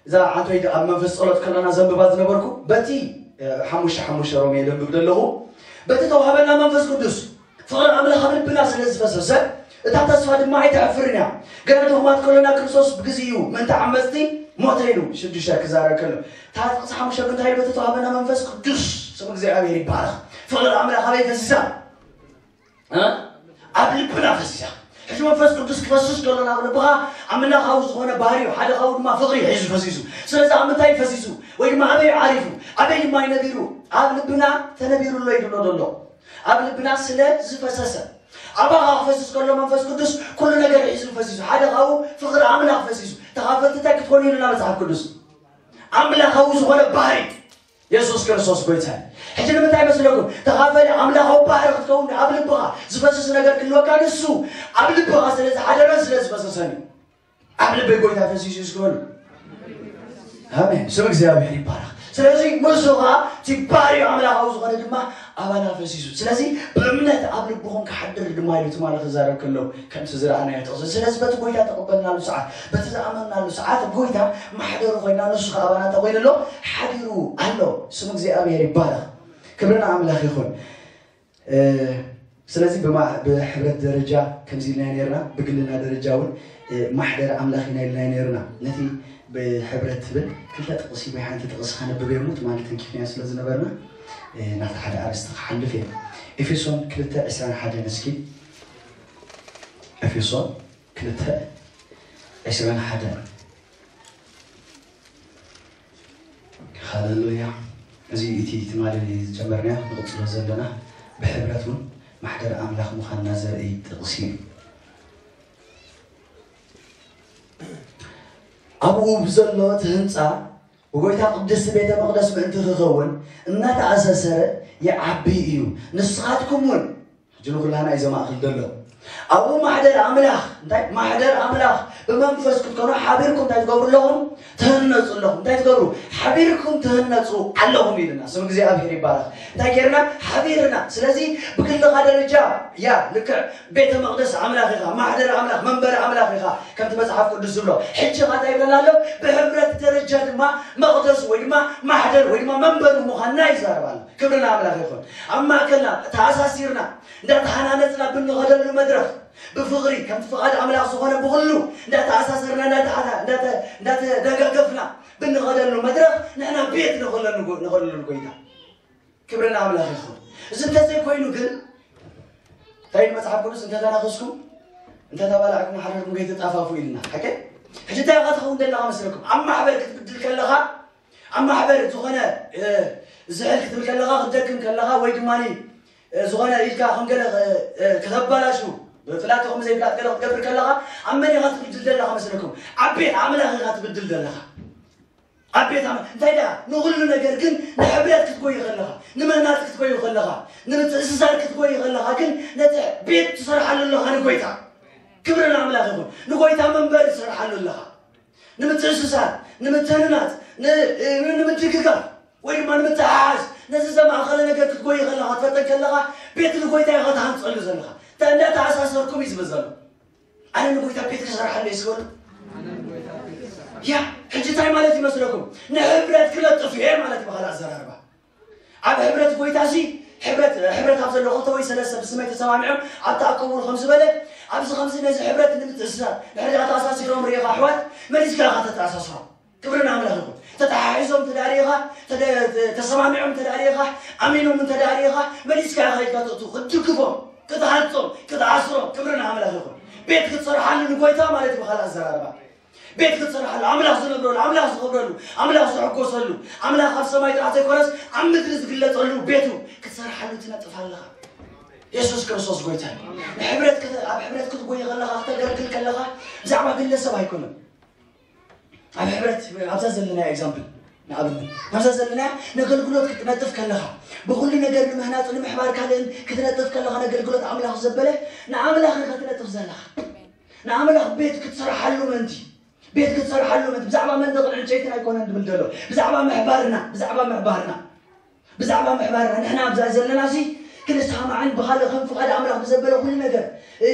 እዛ ዓንቶይ ኣብ መንፈስ ጸሎት ከለና ዘንብባ ዝነበርኩ በቲ ሓሙሽተ ሓሙሽተ ሮሜ የንብብ ዘለኹ። በቲ ተዋህበና መንፈስ ቅዱስ ፍቕሪ ኣምላኽ ኣብ ልብና ስለ ዝፈሰሰ፣ እታ ተስፋ ድማ ኣይተዕፍርን እያ። ገና ድኹማት ከሎና ክርስቶስ ብግዜኡ ምእንቲ ዓመፅቲ ሞተ ኢሉ ሽዱሽተ ክዛረብ ከሎ፣ እታ ጥቕሲ ሓሙሽተ ግን እንታይ ኢሉ? በቲ ተዋህበና መንፈስ ቅዱስ። ስም እግዚኣብሔር ይባረኽ። ፍቕሪ ኣምላኽ ኣበይ ፈሲሳ? ኣብ ልብና ፈሲሳ። ሕጂ መንፈስ ቅዱስ ክፈስስ ከሎ ናብ ልብኻ ኣምላኻዊ ዝኾነ ባህሪኡ፣ ሓደ ካብኡ ድማ ፍቕሪ ሒዙ ፈሲሱ። ስለዚ ኣብ ምንታይ ፈሲሱ? ወይ ድማ ኣበይ ዓሪፉ? ኣበይ ድማ ይነቢሩ? ኣብ ልብና ተነቢሩ ኣሎ ይብሎ ዘሎ። ኣብ ልብና ስለ ዝፈሰሰ፣ ኣባኻ ክፈስስ ከሎ መንፈስ ቅዱስ ኩሉ ነገር ሒዙ ፈሲሱ። ሓደ ካብኡ ፍቕሪ ኣምላኽ ፈሲሱ። ተኻፈልቲ እንታይ ክትኮኑ ኢሉና መጽሓፍ ቅዱስ? ኣምላኻዊ ዝኾነ ባህሪ የሱስ ክርስቶስ ጎይታ። ሕጂ ንምንታይ መስለኩም? ተኻፈሊ ኣምላኻዊ ባህሪ ክትከውን ኣብ ልብኻ ዝፈስስ ነገር ክህልወካ ንሱ ኣብ ልብኻ ስለ ዝሓደረን ስለ ዝፈሰሰን እዩ። ኣብ ልበይ ጎይታ ፈሲሱ እዩ ዝበሉ። ኣሜን። ስም እግዚኣብሔር ይባረኽ። ስለዚ ንሱ ኸዓ እቲ ባህሪ ኣምላኻዊ ዝኾነ ድማ ኣባና ፈሲሱ። ስለዚ ብእምነት ኣብ ልብኹም ክሓድር ድማ ኢሉ ትማሊ ክዛረብ ከሎ ከምቲ ዝረኣናዮ ጥቕሲ። ስለዚ በቲ ጎይታ ተቐበልናሉ ሰዓት፣ በቲ ዝኣመንናሉ ሰዓት ጎይታ ማሕደሩ ኮይና፣ ንሱ ኸዓ ኣባና እንታይ ኮይኑ ኣሎ? ሓዲሩ ኣሎ። ስም እግዚኣብሔር ይባረኽ። ክብሪ ንኣምላኽ ይኹን። ስለዚ ብሕብረት ደረጃ ከምዚ ኢልና ነርና፣ ብግልና ደረጃ እውን ማሕደር ኣምላኽ ኢና ኢልና ነርና። ነቲ ብሕብረት ትብል ክልተ ጥቕሲ ወይ ሓንቲ ጥቕሲ ከነብብ እሞ ትማሊ ተንኪፍናዮ ስለ ዝነበርና ናብቲ ሓደ ኣርእስቲ ክሓልፍ እየ። ኤፌሶን ክልተ ዕስራን ሓደን እስኪ። ኤፌሶን ክልተ ዕስራን ሓደን። ሃሌሉያ። እዚ እቲ ትማሊ ዝጀመርናዮ ንቕጽሎ ዘለና ብሕብረት እውን ማሕደር ኣምላኽ ምዃንና ዘርኢ ጥቕሲ እዩ። ኣብኡ ብዘሎ እቲ ህንጻ ብጎይታ ቅድስቲ ቤተ መቕደስ ምእንቲ ክኸውን እናተኣሳሰረ ይዓቢ እዩ። ንስኻትኩም እውን ሕጂ ንኹላና እዩ ዘማእኽል ዘሎ። ኣብኡ ማሕደር ኣምላኽ፣ እንታይ? ማሕደር ኣምላኽ ብመንፈስ ክትኮኑ ሓቢርኩም እንታይ ትገብሩ ኣለኹም? ትህነጹ ኣለኹም። እንታይ ትገብሩ? ሓቢርኩም ትህነጹ ኣለኹም ኢልና። ስም እግዚኣብሔር ይባረኽ። እንታይ ጌርና? ሓቢርና። ስለዚ ብግልኻ ደረጃ፣ ያ፣ ልክዕ ቤተ መቕደስ ኣምላኽ ኢኻ፣ ማሕደር ኣምላኽ፣ መንበሪ ኣምላኽ ኢኻ። ከምቲ መጽሓፍ ቅዱስ ዝብሎ፣ ሕጂ ኸኣ እንታይ ይብለና ኣሎ? ብሕብረት ደረጃ ድማ መቕደሱ ወይ ድማ ማሕደር ወይ ድማ መንበሪ ምዃንና ይዛረብ ኣሎ። ክብሪ ንኣምላኽ ይኹን። ኣብ ማእከልና ተኣሳሲርና፣ እንዳተሃናነጽና ብንኸደሉ መድረኽ፣ ብፍቕሪ፣ ከምቲ ፍቓድ ኣምላኽ ዝኾነ ብኹሉ እንዳተኣሳሰርና፣ እንዳተሓታ-፣ እንዳተ-፣ እንዳተደጋገፍና ብንኸደሉ መድረኽ፣ ንሕና ቤት ንኸለሉ ጎ-፣ ንኸለሉ ጎይታ። ክብሪ ንኣምላኽ ይኹን። እዚ እንተዘይኮይኑ ግን፣ እንታይ ኢሉ መጽሓፍ ቅዱስ? "እንተተናኸስኩም፣ እንተተባላዕኩም፣ ሓዳርኩም ከይትጣፋፉ" ኢልና። ሓቂ? ሕጂ እንታይ ኢኻ ትኸውን ዘለኻ መስለኩም? ኣብ ማሕበር ክትብድል ከለኻ፣ ኣብ ማሕበር ዝኾነ፣ እ፣ ዝሕል ክትብል ከለኻ፣ ክትደክም ከለኻ፣ ወይ ድማ፣ እ፣ ዝኾነ ኢልካ ከም ገለ፣ እ፣ እ፣ ከተባላሹ፣ ብፍላጥ ይኹን ዘይፍላጥ ገለ ክትገብር ከለኻ፣ ኣብ መን ኢኻ ትብድል ዘለኻ መስለኩም? ኣብ ቤት ኣምላኽ ኢኻ ትብድል ዘለኻ። ኣብ ቤት ኣምላኽ። እንታይ ደኣ? ንኹሉ ነገር ግን ንሕብረት ክትጎይ ከለኻ፣ ንምህናጽ ክትጎይ ከለኻ፣ ንምትእስሳር ክትጎይ ከለኻ ግን ነቲ ቤት ትሰርሓሉ ኣለኻ ንጎይታ። ክብሪ ንኣምላኽ ይኹን። ንጎይታ መንበሪ ትሰርሓሉ ኣለኻ። ንምትእስሳር፣ ንምትህንናጽ፣ ን-፣ ን-፣ ንምትግጋፍ ወይ ድማ ንምትሓሓዝ፣ ነዚ ዘማእኸለ ነገር ክትጎይ ከለኻ፣ ትፈጥን ከለኻ፣ ቤት ንጎይታ ኢኻ ትሃንጸሉ ዘለኻ። እንዳ-፣ እንዳተኣሳሰርኩም እዩ ዝብል ዘሎ። ኣነ ንጎይታ ቤት ክሰርሓሉ እየ ዝበሉ። ያ፣ ሕጂ እንታይ ማለት ይመስለኩም? ንሕብረት ክነጥፍ እየ ማለት እዩ ብኻልእ ኣዘራርባ። ኣብ ሕብረት ጎይታ እዚ፣ ሕብረት፣ ሕብረት ኣብ ዘሎ ክልተ ወይ ሰለስተ ብስመይ ተሰማሚዖም ኣብ ተኣከብሉ ከም ዝበለ፣ ኣብዚ ከምዚ ነዚ ሕብረት ንምትእስሳር፣ ድሕሪ ኣተኣሳሲሮም ርኢኻ ኣሕዋት፣ መሊስካ ኢኻ ተተኣሳስሮም። ክብሪ ንኣምላኽ ይኹን። ተተሓሒዞም እንተ ደኣ ርኢኻ፣ ተደ-፣ ተ-፣ ተሰማሚዖም እንተ ደኣ ርኢኻ፣ ኣሚኖም እንተ ደኣ ርኢኻ፣ መሊስካ ኢኻ ኢድካ ተእቱ፣ ክትድግፎም፣ ክትሃንጾም፣ ክትኣስሮም፣ ክብሪ ንኣምላኽ ይኹን። ቤት ክትሰርሓሉ ንጎይታ ማለት እዩ ብኻልእ ኣዘራርባ። ቤት ክትሰርሓሉ፣ ኣምላኽ ዝነብረሉ፣ ኣምላኽ ዝኸብረሉ፣ ኣምላኽ ዝሕጎሰሉ፣ ኣምላኽ ኣብ ሰማይ ጥራሕ ዘይኮነስ ኣብ ምድሪ ዝግለጸሉ ቤቱ ክትሰርሓሉ ትነጥፍ ኣለኻ። የሱስ ክርስቶስ ጎይታ እዩ። ንሕብረት ክተ-፣ ኣብ ሕብረት ክትጎይ ከለኻ፣ ክተገልግል ከለኻ፣ ብዛዕባ ግለሰብ ኣይኮነን። ኣብ ሕብረት፣ ኣብዛ ዘለና ኤግዛምፕል፣ ንኣብነት፣ ኣብዛ ዘለና ነገልግሎት ክትነጥፍ ከለኻ፣ ብኹሉ ነገር ንምህናጽ፣ ንምሕባር ካልእን ክትነጥፍ ከለኻ፣ ነገልግሎት ኣምላኽ ዘበለ ንኣምላኽ ኢኻ ትነጥፍ ዘለኻ። ንኣምላኽ ቤት ክትሰርሓሉ ምእንቲ፣ ቤት ክትሰርሓሉ ምእንቲ፣ ብዛዕባ መንደቕን ዕንጨይትን ኣይኮነን ድብል ዘሎ። ብዛዕባ ምሕባርና፣ ብዛዕባ ምሕባርና፣ ብዛዕባ ምሕባርና፣ ንሕና ኣብዛ ዘለናሲ ክንሰማማዕን ብኻልእ ከም ፍቓድ ኣምላኽ ብዘበለ ኩሉ ነገር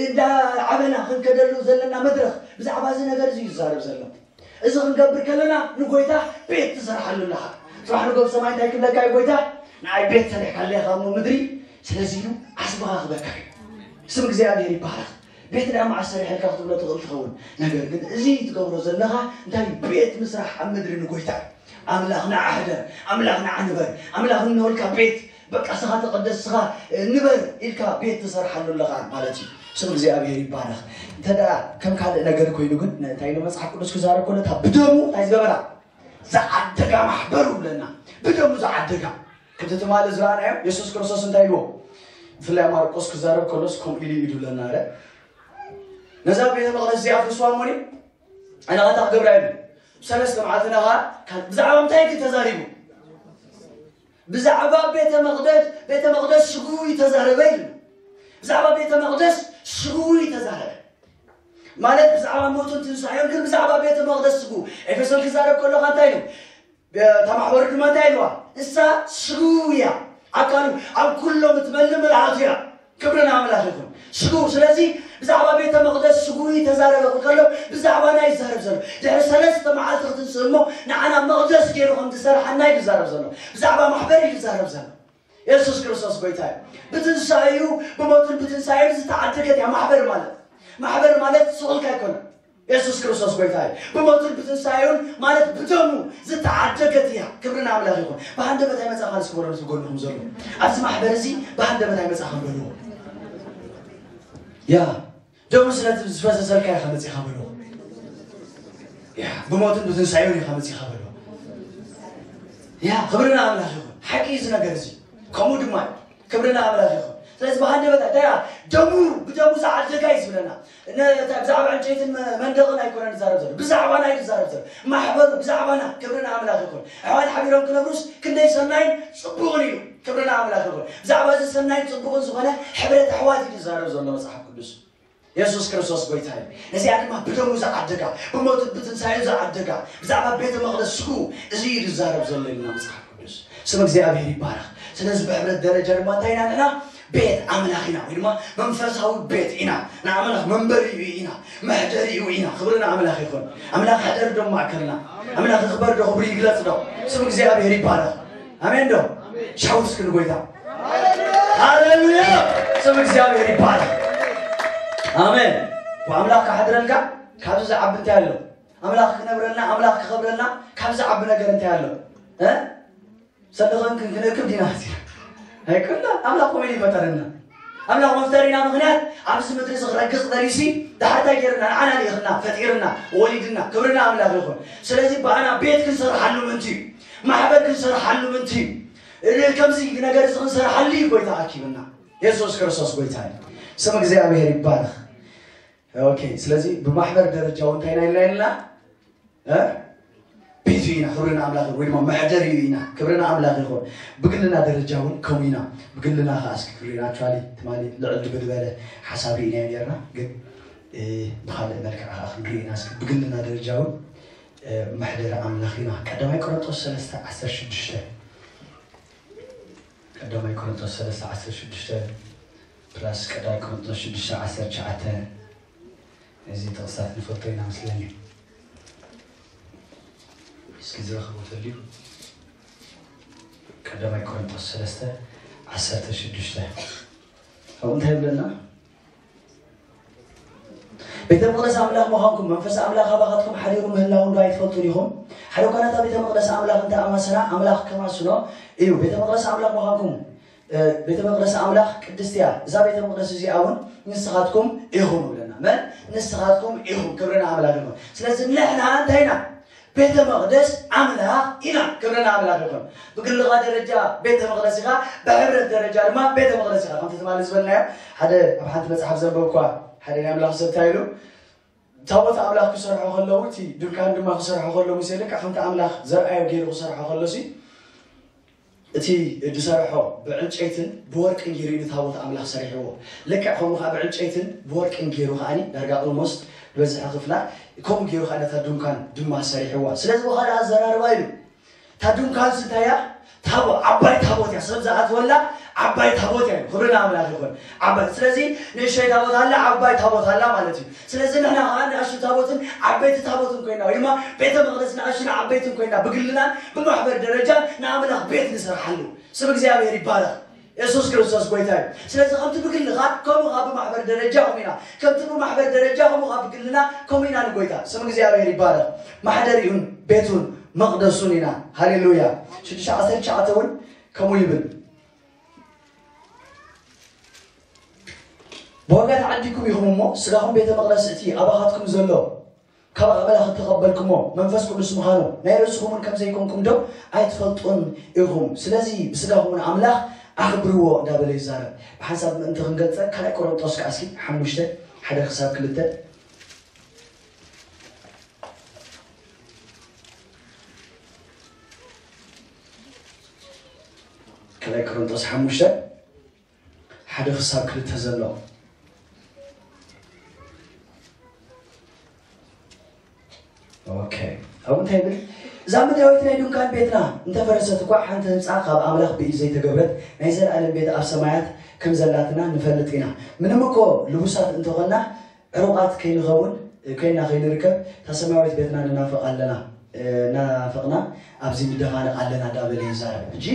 እንዳዓበና ክንከደሉ ዘለና መድረኽ፣ ብዛዕባ እዚ ነገር እዚ እዩ ዝዛረብ ዘሎ። እዚ ክንገብር ከለና ንጎይታ ቤት ትሰርሓሉ ኣለኻ። ጽባሕ ንጎብ ሰማይ እንታይ ክብለካ እዩ ጎይታ? ንኣይ ቤት ሰሪሕካለይ ኢኻ እሞ ምድሪ፣ ስለዚ ኢሉ ዓስብኻ ክበካ እዩ። ስም እግዚኣብሔር ይባረኽ። ቤት ናይ መዓስ ሰሪሐልካ ክትብሎ ትኽእል ትኸውን። ነገር ግን እዚ ትገብሮ ዘለኻ እንታይ እዩ? ቤት ምስራሕ ኣብ ምድሪ ንጎይታ እዩ። ኣምላኽ ንዓ ሕደር፣ ኣምላኽ ንዓ ንበር፣ ኣምላኽ እንሆልካ ቤት በቃ ስኻ ተቐደስ ስኻ ንበር ኢልካ ቤት ትሰርሓሉ ኣለኻ ማለት እዩ። ስም እግዚኣብሔር ይባረኽ። እንተ ደኣ ከም ካልእ ነገር ኮይኑ ግን እንታይ ኢሉ መጽሓፍ ቅዱስ ክዛረብ ከሎ እታ ብደሙ እንታይ ዝገበራ ዝዓደጋ ማሕበሩ ብለና። ብደሙ ዝዓደጋ ከምቲ ትማሊ ዝረኣናዮ የሱስ ክርስቶስ እንታይ ኢልዎ? ብፍላይ ማርቆስ ክዛረብ ከሎስ ከምኡ ኢሉ እዩ ዝብለና ረ ነዛ ቤተ መቕደስ እዚኣ ፍርስዋ እሞኒ ኣነ ኸታ ክገብራ ኢሉ ሰለስተ መዓልቲ ነኻ ብዛዕባ እንታይ ግን ተዛሪቡ ብዛዕባ ቤተ መቕደስ ቤተ መቕደስ ስግኡ ይተዛረበ ኢሉ። ብዛዕባ ቤተ መቕደስ ስግኡ ይተዛረበ ማለት ብዛዕባ ሞቱን ትንሳኤን ግን ብዛዕባ ቤተ መቕደስ ስግኡ ኤፌሶን ክዛረብ ከለኻ እንታይ ኢሉ? እታ ማሕበሩ ድማ እንታይ ኢልዋ? እሳ ስግኡ እያ፣ ኣካሉ ኣብ ኩሎም እትመልእ ምልኣቱ እያ። ክብሪ ንኣምላኽ ይኹን። ስግኡ ስለዚ ብዛዕባ ቤተ መቕደስ ስግኡ እዩ ተዛረበ ክብል ከሎ ብዛዕባና እዩ ዝዛረብ ዘሎ። ድሕሪ ሰለስተ መዓልቲ ክትንስእ እሞ ንዓና መቕደስ ገይሩ ከም ዝሰርሓና እዩ ዝዛረብ ዘሎ። ብዛዕባ ማሕበር እዩ ዝዛረብ ዘሎ። የሱስ ክርስቶስ ጎይታ እዩ። ብትንሳኤኡ ብሞቱን ብትንሳኤኡን ዝተዓደገት እያ ማሕበር ማለት። ማሕበር ማለት ስቕ ኢልካ ኣይኮነን። የሱስ ክርስቶስ ጎይታ እዩ። ብሞቱን ብትንሳኤኡን ማለት ብደሙ ዝተዓደገት እያ። ክብሪ ንኣምላኽ ይኹን። ብሃንደበት ኣይመጻኻን እስኪ በሎ ነቲ ጎንኹም ዘሎ ኣብዚ ማሕበር እዚ ብሃንደበት ኣይመጻኻን በልዎ። ያ ደሙ ስለቲ ዝፈሰሰልካ ኢኻ መጺኻ በልዎ። ያ ብሞቱን ብትንሳኤኡን ኢኻ መጺኻ በልዎ። ያ ክብሪ ንኣምላኽ ይኹን። ሓቂ እዩ እዚ ነገር እዚ። ከምኡ ድማ እዩ። ክብሪ ንኣምላኽ ይኹን። ስለዚ ብሃንደበት እንታይ ደሙ ብደሙ ዝዓደጋ እዩ ዝብለና። እነ- እታ- ብዛዕባ ዕንጨይትን መ- መንደቕን ኣይኮነን ዝዛረብ ዘሎ፣ ብዛዕባና እዩ ዝዛረብ ዘሎ። ማሕበሩ ብዛዕባና። ክብሪ ንኣምላኽ ይኹን። ኣሕዋት ሓቢሮም ክነብሩስ ክንደይ ሰናይን ጽቡቕን እዩ። ክብሪ ንኣምላኽ ይኹን። ብዛዕባ እዚ ሰናይን ጽቡቕን ዝኾነ ሕብረት ኣሕዋት እዩ ዝዛረብ ዘሎ መጽሓፍ ቅዱስ። የሱስ ክርስቶስ ጎይታ እዩ። ነዚኣ ድማ ብደሙ ዝዓደጋ፣ ብሞቱ ብትንሳኤ ዝዓደጋ፣ ብዛዕባ ቤተ መቕደስ ስጉ እዚ እዩ ዝዛረብ ዘሎ ኢልና መጽሓፍ ቅዱስ። ስም እግዚኣብሔር ይባረኽ። ስለዚ ብሕብረት ደረጃ ድማ እንታይ ኢና ንሕና? ቤት ኣምላኽ ኢና፣ ወይ ድማ መንፈሳዊ ቤት ኢና። ንኣምላኽ መንበሪኡ ኢና፣ መሕደሪኡ ኢና። ክብሪ ንኣምላኽ ይኹን። ኣምላኽ ሕደር ዶ ማእከልና? ኣምላኽ ይኽበር ዶ? ክብሪ ይግለጽ ዶ? ስም እግዚኣብሔር ይባረኽ። ኣሜን ዶ? ሻውት እስኪ ንጎይታ። ሃሌሉያ! ስም እግዚኣብሔር ይባረኽ። ኣሜን። ብኣምላኽ ክሓድረልካ ካብዚ ዝዓቢ እንታይ ኣሎ? ኣምላኽ ክነብረልና፣ ኣምላኽ ክኸብረልና ካብዚ ዝዓቢ ነገር እንታይ ኣሎ? እ? ሰልኸን ክንክነክብ ዲና? ኣይኮና። ኣምላኽ ኮሜዲ ይፈጠረና። ኣምላኽ መፍጠሪና ምኽንያት ኣብዚ ምድሪ እዚ ክረግጽ ደሊሲ ድሓር እንታይ ገይርና? ንዓና ልኢኽና፣ ፈጢርና፣ ወሊድና። ክብርና ኣምላኽ ይኹን። ስለዚ ብኣና ቤት ክንሰርሓሉ ምእንቲ እዩ። ማሕበር ክንሰርሓሉ ምእንቲ እዩ። እ- ከምዚ ነገር እዚ ክንሰርሓሉ እዩ ጎይታ ኣኪብና። የሱስ ክርስቶስ ጎይታ እዩ። ስም እግዚኣብሔር ይባረኽ። ኦኬ፣ ስለዚ ብማሕበር ደረጃ እውን እንታይ ኢና ኢልና ኢልና? እ? ቤቱ ኢና፣ ክብሪ ንኣምላኽ ይኹን፣ ወይ ድማ መሕደሪኡ ኢና፣ ክብሪ ንኣምላኽ ይኹን። ብግልና ደረጃ እውን ከምኡ ኢና። ብግልና ከዓ እስኪ ክሪና፣ ኣክቹዋሊ ትማሊ ልዕል ድብል ዝበለ ሓሳብ ርኢናዮ ነርና፣ ግን እ፣ ብኻልእ መልክዕ ከዓ ክንርኢ ኢና። እስኪ ብግልና ደረጃ እውን እ፣ መሕደሪ ኣምላኽ ኢና። ቀዳማይ ቆሮንጦስ ሰለስተ ዓሰርተ ሽዱሽተ፣ ቀዳማይ ቆሮንጦስ ሰለስተ ዓሰርተ ሽዱሽተ ፕላስ ቀዳማይ ቆሮንጦስ ሽዱሽተ ዓሰርተ ትሽዓተ፣ እዚ ጥቕስታት ንፈልጦ ኢና መስለኒ። እስኪ ዝረኽቦ ተልዩ ቀዳማይ ቆሮንጦስ ሰለስተ ዓሰርተ ሽዱሽተ ኣብኡ እንታይ ይብለና? ቤተ መቕደስ ኣምላኽ ምዃንኩም መንፈስ ኣምላኽ ኣባኻትኩም ሓዲሩ ምህላው እንዶ ኣይትፈልጡን ኢኹም? ሓደ እኳ ነታ ቤተ መቕደስ ኣምላኽ እንተ ኣማሰና ኣምላኽ ከማስኖ እዩ። ቤተ መቕደስ ኣምላኽ ምዃንኩም እ፣ ቤተ መቕደስ ኣምላኽ ቅድስቲ እያ። እዛ ቤተ መቕደስ እዚኣ እውን ንስኻትኩም ኢኹም ይብለና። መን? ንስኻትኩም ኢኹም። ክብሪ ንኣምላኽ ይኹን። ስለዚ ንሕና እንታይ ኢና? ቤተ መቕደስ ኣምላኽ ኢና። ክብሪ ንኣምላኽ ይኹን። ብግልኻ ደረጃ ቤተ መቕደስ ኢኻ፣ ብሕብረት ደረጃ ድማ ቤተ መቕደስ ኢኻ። ከምቲ ትማሊ ዝበልናዮ ሓደ ኣብ ሓንቲ መጽሓፍ ዘንበብኳ ሓደ ናይ ኣምላኽ ሰብ እንታይ ኢሉ? ታቦት ኣምላኽ ክሰርሑ ከለዉ እቲ ድንኳን ድማ ክሰርሑ ከለዉ ሙሴ ልክዕ ከምቲ ኣምላኽ ዘርኣዮ ገይሩ ክሰርሖ ከሎሲ እቲ ዝሰርሖ ብዕንጨይትን ብወርቅን ገይሩ እዩ ንታቦት ኣምላኽ ሰሪሕዎ። ልክዕ ከምኡ ከዓ ብዕንጨይትን ብወርቅን ገይሩ ከዓኒ ዳርጋ ኦልሞስት ዝበዝሐ ክፍላ ከምኡ ገይሩ ከዓ ነታ ድንኳን ድማ ሰሪሕዋ። ስለዚ ብኻልእ ኣዘራርባ ኢሉ እታ ድንኳንስ እንታይ እያ? ታቦት፣ ዓባይ ታቦት እያ። ሰብ ዝኣትወላ ዓባይ ታቦት እያ። ክብሪ ንኣምላኽ ይኹን። ዓባይ፣ ስለዚ ንእሽተይ ታቦት ኣላ፣ ዓባይ ታቦት ኣላ ማለት እዩ። ስለዚ ንሕና ከዓ ንእሽቱ ታቦትን ዓበይቲ ታቦትን ኮይና፣ ወይ ድማ ቤተ መቕደስ ንእሽቱን ዓበይትን ኮይና፣ ብግልናን ብማሕበር ደረጃ ንኣምላኽ ቤት ንሰርሓሉ። ስም እግዚኣብሔር ይባረኽ። የሱስ ክርስቶስ ጎይታ እዩ። ስለዚ ከምቲ ብግልኻ ከምኡ ኸዓ ብማሕበር ደረጃ ኹም ኢና፣ ከምቲ ብማሕበር ደረጃ ከምኡ ኸዓ ብግልና ከምኡ ኢና ንጎይታ። ስም እግዚኣብሔር ይባረኽ። ማሕደር ይሁን ቤቱን መቕደሱን ኢና። ሃሌሉያ። ሽዱሽተ ዓሰርተ ትሽዓተ እውን ከምኡ ይብል። ብዋጋ ተዓዲግኩም ኢኹም እሞ፣ ስጋኹም ቤተ መቕደስ እቲ ኣባኻትኩም ዘሎ ካብ ኣምላኽ እተቐበልኩሞ መንፈስ ቅዱስ ምዃኑ ናይ ርእስኹምን ከም ዘይኮንኩም ዶ ኣይትፈልጡን ኢኹም? ስለዚ ብስጋኹምን ኣምላኽ ኣኽብርዎ እንዳበለ ይዛረብ። ብሓንሳብ ምእንቲ ክንገልጸ ካልኣይ ቆሮንጦስ ከኣ እስኪ ሓሙሽተ ሓደ ክሳብ ክልተ። ካልኣይ ቆሮንጦስ ሓሙሽተ ሓደ ክሳብ ክልተ ዘሎ። ኦኬ። ኣብኡ እንታይ ይብል? እዛ ምድራዊት ናይ ድንኳን ቤትና እንተፈረሰት እኳ ሓንቲ ህንጻ ካብ ኣምላኽ ብኢድ ዘይተገብረት ናይ ዘለኣለም ቤት ኣብ ሰማያት ከም ዘላትና ንፈልጥ ኢና። ምንም እኮ ልቡሳት እንተኾንና ዕሩቓት ከይንኸውን ኮይንና ከይንርከብ እታ ሰማያዊት ቤትና ንናፍቕ ኣለና። እ፣ ናፍቕና ኣብዚ ንደኻነቕ ኣለና እንዳበለ ይዛረብ። ሕጂ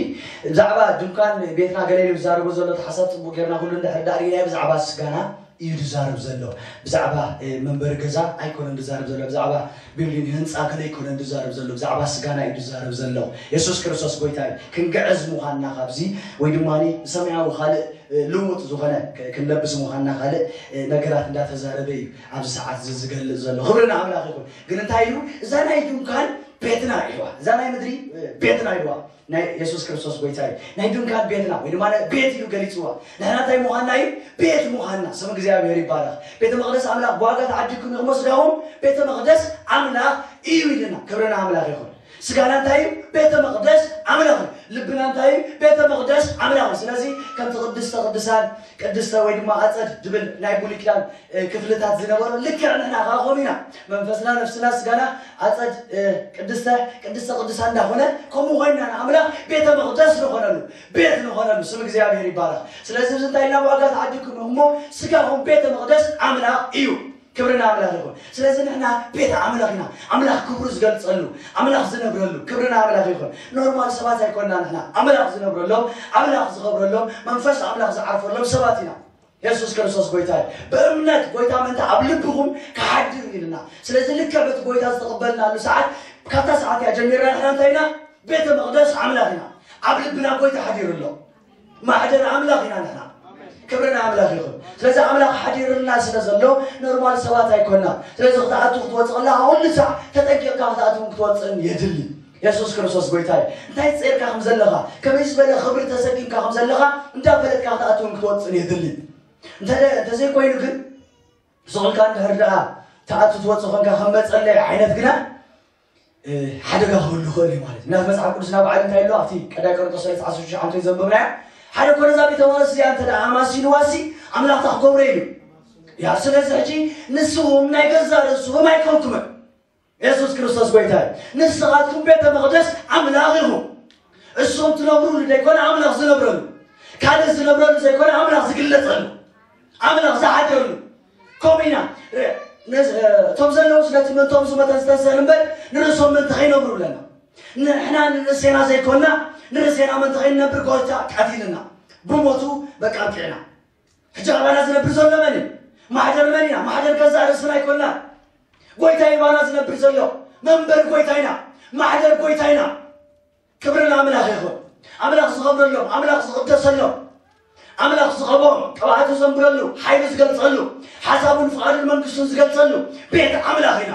ብዛዕባ ድንኳን ቤትና ገለ ኢሉ ዝዛረቦ ዘሎ እቲ ሓሳብ ጽቡቕ ጌርና ኩሉ እንድሕር ዳኣ ርኢናዮ ብዛዕባ ስጋና እዩ ዝዛረብ ዘሎ። ብዛዕባ እ፣ መንበሪ ገዛ ኣይኮነን ዝዛረብ ዘሎ። ብዛዕባ ቢልዲንግ ህንጻ ገለ ኣይኮነን ዝዛረብ ዘሎ። ብዛዕባ ስጋና እዩ ዝዛረብ ዘሎ። የሱስ ክርስቶስ ጎይታ እዩ። ክንግዕዝ ምዃንና ካብዚ ወይ ድማ ሰማያዊ ካልእ እ፣ ልውጥ ዝኾነ ክ- ክንለብስ ምዃንና ካልእ እ፣ ነገራት እንዳተዛረበ እዩ ኣብዚ ሰዓት እዚ ዝገልጽ ዘሎ። ክብሪ ንኣምላኽ ይኹን። ግን እንታይ ኢሉ? እዛ ናይ ድንኳን ቤትና ኢልዋ፣ እዛ ናይ ምድሪ እ፣ ቤትና ኢልዋ። ናይ የሱስ ክርስቶስ ጎይታ እዩ። ናይ ድንኳን ቤትና ወይ ድማ ናይ ቤት ኢሉ ገሊጽዋ። ንሕና እንታይ ምዃንና እዩ? ቤት ምዃንና። ስም እግዚኣብሔር ይባረኽ። ቤተ መቕደስ ኣምላኽ ብዋጋ ተዓዲግኩም ኢኹም፣ ስጋኹም ቤተ መቕደስ ኣምላኽ እዩ ኢልና። ክብሪ ንኣምላኽ ይኹን። ስጋና እንታይ እዩ? ቤተ መቕደስ ኣምላኽ እዩ። ልብና እንታይ እዩ? ቤተ መቕደስ ኣምላኽ እዩ። ስለዚ ከምቲ ቅድስተ ቅዱሳን ቅድስተ ወይ ድማ ኣጸድ ድብል ናይ ብሉይ ኪዳን እ፣ ክፍልታት ዝነበሮ ልክዕ ንሕና ከዓ ከምኡ ኢና። መንፈስና፣ ነፍስና፣ ስጋና ኣጸድ እ፣ ቅድስተ ቅድስተ ቅዱሳን እንዳኾነ ከምኡ ኮይንና ንኣምላኽ ቤተ መቕደስ ንኾነሉ፣ ቤት ንኾነሉ። ስም እግዚኣብሔር ይባረኽ። ስለዚ እዚ እንታይ ኢልና ብዋጋ ተዓዲግኩም እሞ ስጋኹም ቤተ መቕደስ ኣምላኽ እዩ። ክብሪ ንኣምላኽ ይኹን። ስለዚ ንሕና ቤት ኣምላኽ ኢና። ኣምላኽ ክብሩ ዝገልጸሉ፣ ኣምላኽ ዝነብረሉ። ክብሪ ንኣምላኽ ይኹን። ኖርማል ሰባት ኣይኮንና ንሕና። ኣምላኽ ዝነብረሎም፣ ኣምላኽ ዝኸብረሎም፣ መንፈስ ኣምላኽ ዝዓርፈሎም ሰባት ኢና። የሱስ ክርስቶስ ጎይታ እዩ። ብእምነት ጎይታ ምእንቲ ኣብ ልብኹም ክሓድር ኢልና። ስለዚ ልክዕ በቲ ጎይታ ዝተቐበልናሉ ሰዓት፣ ካብታ ሰዓት እያ ጀሚርና ንሕና እንታይ ኢና? ቤተ መቕደስ ኣምላኽ ኢና። ኣብ ልብና ጎይታ ሓዲሩ ኣሎ። ማሕደር ኣምላኽ ኢና ንሕና። ክብሪ ንኣምላኽ ይኹን። ስለዚ ኣምላኽ ሓዲርልና ስለ ዘሎ ኖርማል ሰባት ኣይኮንና። ስለዚ ክትኣቱ ክትወፅእ ከለኻ ኩሉ ሳዕ ተጠንቂቕካ ክትኣትውን ክትወፅእን የድሊ። የሱስ ክርስቶስ ጎይታ እዩ። እንታይ ጸይርካ ከም ዘለኻ፣ ከመይ ዝበለ ክብሪ ተሰኪምካ ከም ዘለኻ እንዳፈለጥካ ክትኣትውን ክትወፅእን የድሊ። እንተ እንተዘይኮይኑ ግን ስቕ ኢልካ እንድሕር ደኣ ትኣቱ ትወፅእ ኮንካ ከም መጸለይ ዓይነት ግና እ፣ ሓደጋ ክህሉ ይኽእል እዩ ማለት እዩ። ምክንያቱ መጽሓፍ ቅዱስና ባዕሉ እንታይ ኣሎ ኣብቲ ቀዳይ ቆሮንቶስ ሰለስተ ዓሰርተ ሽዱሽተ ሓንቲ ዘንበብናያ፣ ሓደ እኮ ነዛ ቤተ መቕደስ እዚኣ እንተ ደኣ ኣማሲንዋሲ ኣምላኽ እንታይ ክገብሮ ኢሉ? ያ ስለዚ ሕጂ ንስኹም ናይ ገዛእ ርእስኹም ኣይኮንኩምን። የሱስ ክርስቶስ ጎይታ እዩ። ንስኻትኩም ቤተ መቕደስ ኣምላኽ ኢኹም። እሱም ትነብሩሉ ዘይኮነ ኣምላኽ ዝነብረሉ፣ ካልእ ዝነብረሉ ዘይኮነ ኣምላኽ ዝግለጸሉ፣ ኣምላኽ ዝሓድረሉ። ከምኡ ኢና። እ፣ ነዝ-፣ እ፣ እቶም ዘለዉ ስለቲ መንቶም ዝመተ ዝተንሰል እምበር ንርእሶም ምእንቲ ከይነብሩ ኣለና። ንሕና ንርእሴና ዘይኮንና ንርእሴና ምእንቲ ከይንነብር ጎይታ ቀቲልና። ብሞቱ በቃ ኣብቂዕና። ሕጂ ኣባና ዝነብር ዘሎ መን እዩ? ማሕደር መን ኢና? ማሕደር ገዛእ ርእስና ኣይኮንና። ጎይታ እዩ ባና ዝነብር ዘሎ። መንበሪ ጎይታ ኢና። ማሕደር ጎይታ ኢና። ክብሪ ንኣምላኽ ይኹን። ኣምላኽ ዝኸብረሎም፣ ኣምላኽ ዝቕደሰሎም፣ ኣምላኽ ዝኸቦም፣ ቅብኣቱ ዘንብረሉ፣ ሓይሉ ዝገልጸሉ፣ ሓሳቡን ፍቓዱን መንግስቱን ዝገልጸሉ ቤት ኣምላኽ ኢና።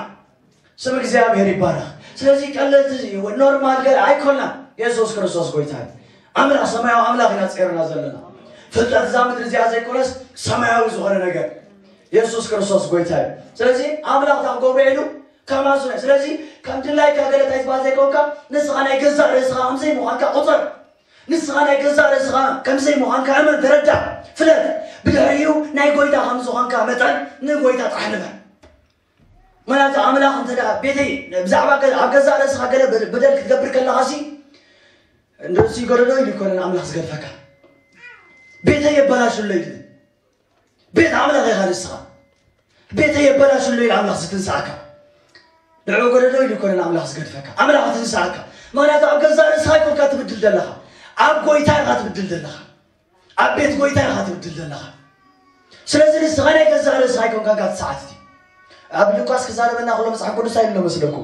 ስም እግዚኣብሔር ይባረኽ። ስለዚ ቀለልቲ ኖርማል ገለ ኣይኮንና። የሱስ ክርስቶስ ጎይታ እዩ። ኣምላኽ ሰማያዊ ኣምላኽ ኢና ጸይርና ዘለና። ፍልጠት እዛ ምድሪ እዚኣ ዘይኮነስ ሰማያዊ ዝኾነ ነገር የሱስ ክርስቶስ ጎይታ እዩ። ስለዚ ኣምላኽ እንታይ ክገብሮ ኢሉ ከማሱ ናይ ስለዚ ከም ድላይካ ገለ እንታይ ትበሃል ዘይኮንካ ንስኻ ናይ ገዛእ ርእስኻ ከም ዘይምዃንካ ቁጸር። ንስኻ ናይ ገዛእ ርእስኻ ከም ዘይምዃንካ እመን፣ ተረዳእ፣ ፍለጥ። ብድሕሪኡ ናይ ጎይታ ከም ዝኾንካ መጠን ንጎይታ ጥራሕ ንበር። ምክንያቱ ኣምላኽ እንተ ደኣ ቤተይ ብዛዕባ ገ- ኣብ ገዛእ ርእስኻ ገለ በ- በደል ክትገብር ከለኻሲ ንርእሱ ይገደዶ ኢሉ ይኮነን ኣምላኽ ዝገድፈካ። ቤተይ የበላሽሎ ኢሉ። ቤት ኣምላኽ ኢኻ ንስኻ። ቤተይ የበላሽሎ ኢሉ ኣምላኽ ዝትንስኣካ። ንዕኡ ገደዶ ኢሉ ይኮነን ኣምላኽ ዝገድፈካ። ኣምላኽ ትንስኣካ። ምኽንያቱ ኣብ ገዛእ ርእስኻ ኣይኮንካ ትብድል ዘለኻ። ኣብ ጎይታ ኢኻ ትብድል ዘለኻ። ኣብ ቤት ጎይታ ኢኻ ትብድል ዘለኻ። ስለዚ ንስኻ ናይ ገዛእ ርእስኻ ኣይኮንካ ጋት ሰዓት እቲ ኣብ ሉቃስ ክዛረበና ከሎ መጽሓፍ ቅዱስ ኣይሎ መስለኩም።